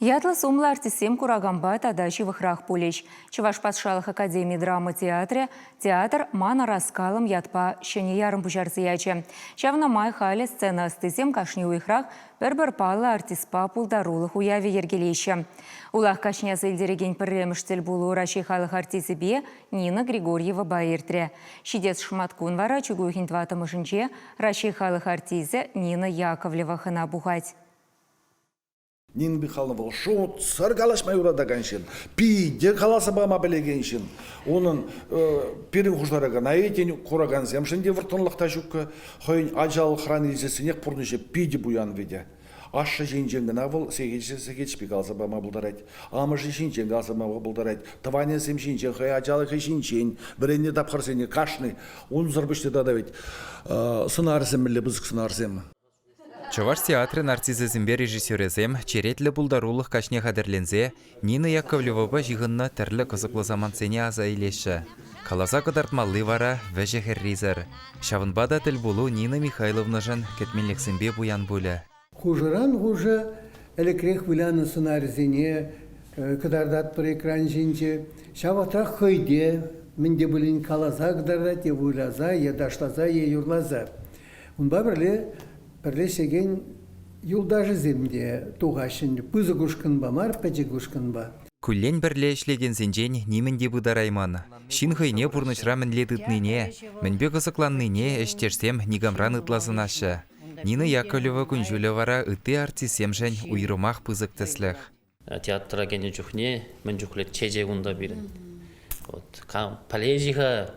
Ятлӑ-сумлӑ артистсем кураканпа тата ҫывӑхрах пулӗҫ. Чӑваш патшалӑх академи драма театрӗ «Театр ман ӑраскалӑм» ятпа ҫӗнӗ ярӑм пуҫарса ячӗ. Ҫавна май халӗ сцена ӑстисем кашни уйӑхрах пӗр-пӗр паллӑ артистпа пултарулӑх уявӗ йӗркелеҫҫӗ. Улах каҫне аса илтерекен пӗрремӗш тӗлпулу Раҫҫей халӑх артисчӗпе Нина Григорьевӑпа иртрӗ. Ҫитес шӑматкун вара чӳк уйӑхӗн тӑваттӑмӗшӗнче Раҫҫей халӑх артисчӗ Нина Яковлева хӑна пухать. Нина Михайловна вӑл шутсӑр калаҫма юратакан ҫын, питӗ каласа пама пӗлекен ҫын. Унӑн пирӗн хушӑра кӑна-и, тен, куракансемшӗн те вӑрттӑнлӑх та ҫуккӑ. Хӑйӗн ачалӑхран илсессӗнех пурнӑҫӗ питӗ пуян вӗтӗ. Ашшӗ ҫинчен кӑна вӑл сехечӗ-сехечӗпе каласа пама пултарать. Амӑшӗ ҫинчен каласа пама пултарать. Тӑванӗсем ҫинчен, хӑй ачалӑхӗ ҫинчен вӗреннӗ тапхӑрсене кашни. Унсӑр пуҫне тата ведь сӑнарсем мӗнле пысӑк сӑнарсем. Чӑваш театрӗн артисчӗсемпе режиссерӗсем черетлӗ пултарулӑх каҫне хатӗрленсе Нина Яковлевӑпа ҫыхӑннӑ тӗрлӗ кӑсӑклӑ самантсене аса илеҫҫӗ. Каласа кӑтартмалли вара вӗҫӗ-хӗррисӗр. Ҫавӑнпа та тӗлпулу Нина Михайловнӑшӑн кӗтменлӗхсемпе пуян пулӗ. Хушӑран хушӑ ӗлӗкрех вылянӑ сӑнарӗсене кӑтартатпӑр экран ҫинче. Ҫав вӑхӑтрах хӑй те мӗн те пулин каласа кӑтартать, е выляса, е ташласа, е юрласа. Унпа пӗрле пӗрле ӗҫлекен юлташӗсем те тухаҫҫӗ ӗнтӗ. Пысӑк ушкӑнпа мар, пӗчӗк ушкӑнпа. Куллен пӗрле ӗҫлекенсенчен нимӗн те пытарайман. Ҫын хӑйне пурнӑҫра мӗнле тытнине, мӗнпе кӑсӑкланнине ӗҫтешсем никамран ытла сӑнаҫҫӗ. Нина Яковлева кун-ҫулӗ вара ытти артистсемшӗн уйрӑмах пысӑк тӗслӗх. Театра кӗнӗ чухне мӗн чухлӗ чечек унта пирӗн. Вот кам пӗлет-и-ха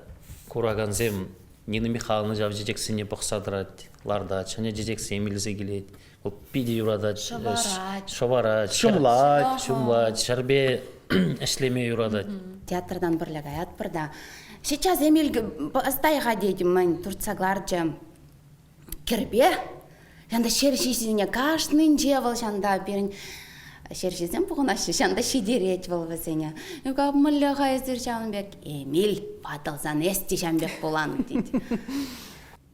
куракансем Нина Михайловна ҫав чечексене пӑхса тӑрать, лартать, ҫӗнӗ чечексем илсе килет. Вӑл питӗ юратать. Шӑварать. Шӑварать. Ҫумлать. Ҫумлать, ҫӗрпе ӗҫлеме юратать. Театртан пӗрле каятпӑр та. Сейчас Эмиль ӑста-ха тет, мӗн туртса кӑларчӗ. Кӗрпе Ҫанта ҫерҫисене кашнинче вӑл ҫанта пирӗн ҫерҫисем пухӑнаҫҫӗ, ҫанта ҫитерет вӑл вӗсене. Ну-ка, мӗнле-ха эсир ҫавӑн пек? Эмиль, ватӑлсан эс те ҫавӑн пек пулан, тет.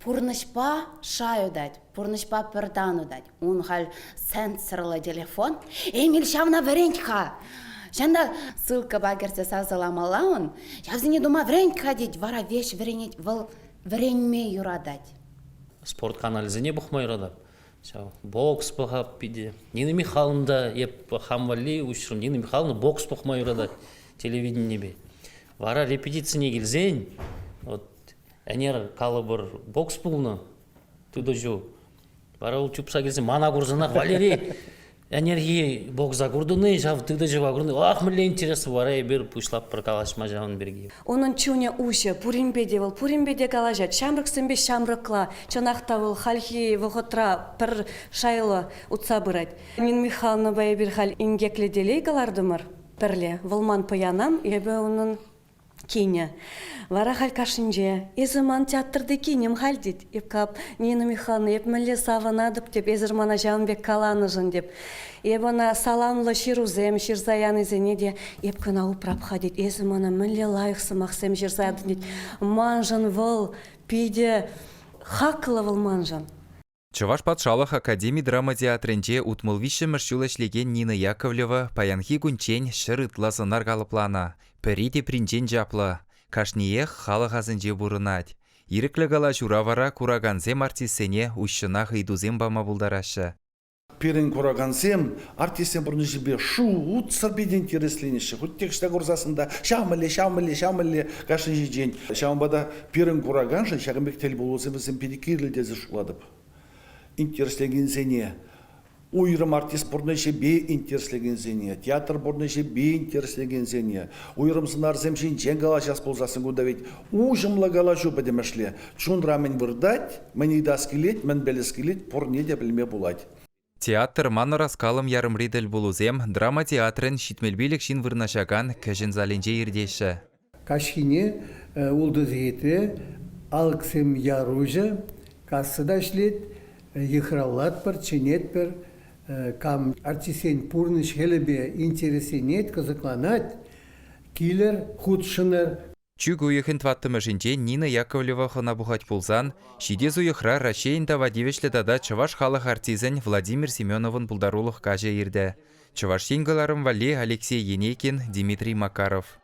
Пурнӑҫпа шай утать, пурнӑҫпа пӗр тан утать. Ун халь сенсорлӑ телефон. Эмиль, ҫавна вӗрент-ха! Ҫанта ссылкӑпа кӗрсе сасӑламалла ун. Ҫавсене тума вӗрент-ха, тет. Вара веҫ вӗренет. Вӑл вӗренме юратать. Спорт каналӗсене пӑхма юратап. Ҫав бокс пӑхап питӗ. Нина Михайловна та эп хам валли уҫрӑм. Нина Михайловна бокс пӑхма юратать телевиденипе. Вара репетицине килсен, вот ӗнер калӑпӑр бокс пулнӑ тытӑҫу. Вара вӑл чупса килсе мана курсанах Валерий ӗнерхи бокса куртӑн-и, ҫав тытӑҫӑва куртӑн Ах, мӗнле интереслӗ вара эпир пуҫлатпӑр калаҫма ҫавӑн пирки. Унӑн чунӗ уҫӑ, пуринпе те вӑл, пуринпе те калаҫать. Ҫамрӑксемпе ҫамрӑкла. Чӑнах та вӑл хальхи вӑхӑтра пӗр шайлӑ утса пырать. Нина Михайловнӑпа эпир халь инкеклӗ телей кӑлартӑмӑр пӗрле. Вӑл ман пӑянам, эпӗ унӑн кинӗ. Вара халь кашнинче, эсӗ ман театрти кинӗм халь тет. Эп кап, Нина Михайловна, эп мӗнле савӑнатӑп теп, эсӗр мана ҫавӑн пек каланӑшӑн теп. Эп ӑна саламлӑ ҫырусем ҫырса янисене те эп кӑна упрап-ха тет. Эсӗ мана мӗнле лайӑх сӑмахсем ҫырса ятӑн тет. Маншӑн вӑл питӗ хаклӑ вӑл маншӑн. Чӑваш патшалӑх академи драма театрӗнче 63-мӗш ҫул ӗҫлекен Нина Яковлева паянхи кунччен ҫӗр ытла сӑнар калӑпланӑ. Пӗри тепринчен чаплӑ. Кашниех халӑх асӗнче пурӑнать. Ирӗклӗ калаҫура вара куракансем артистсене уҫҫӑнах ыйтусем пама пултараҫҫӗ. Пирӗн куракансем артистсен пурнӑҫӗпе шутсӑр питӗ интересленеҫҫӗ. Хуть те ӑҫта курсассӑн та ҫав мӗнле, ҫав мӗнле, ҫав мӗнле кашни ҫинчен. Ҫавӑнпа та пирӗн кураканшӑн ҫакӑн пек тӗлпулусем вӗсем питӗ кирлӗ тесе шутлатӑп. Интереслекенсене, уйрӑм артист пурнӑҫӗпе интереслекенсене, театр пурнӑҫӗпе интереслекенсене, уйрӑм сӑнарсем ҫинчен калаҫас пулсассӑн кунта ведь уҫӑмлӑ калаҫу пӗтӗмӗшле. Чунра мӗн выртать, мӗн ыйтас килет, мӗн пӗлес килет, пурне те пӗлме пулать. Театр ман ӑраскалӑм ярӑмри тӗлпулусем драма театрӗн 75 ҫын вырнаҫакан кӗҫӗн залӗнче иртеҫҫӗ. Каҫхине ултӑ сехетре алӑксем яр уҫӑ, касса та ӗҫлет, йыхравлатпӑр, чӗнетпӗр. Кам артистсен пурнӑҫ-хӗлӗпе интересленет, кӑсӑкланать, килӗр, хутшӑнӑр. Чӳк уйӑхӗн тӑваттӑмӗшӗнче Нина Яковлева хӑна пухать пулсан, ҫитес уйӑхра Раҫҫейӗн тава тивӗҫлӗ тата чӑваш халӑх артисчӗн Владимир Семеновӑн пултарулӑх каҫӗ иртӗ. Чӑваш Ен кӑларӑм валли Алексей Енейкин, Дмитрий Макаров.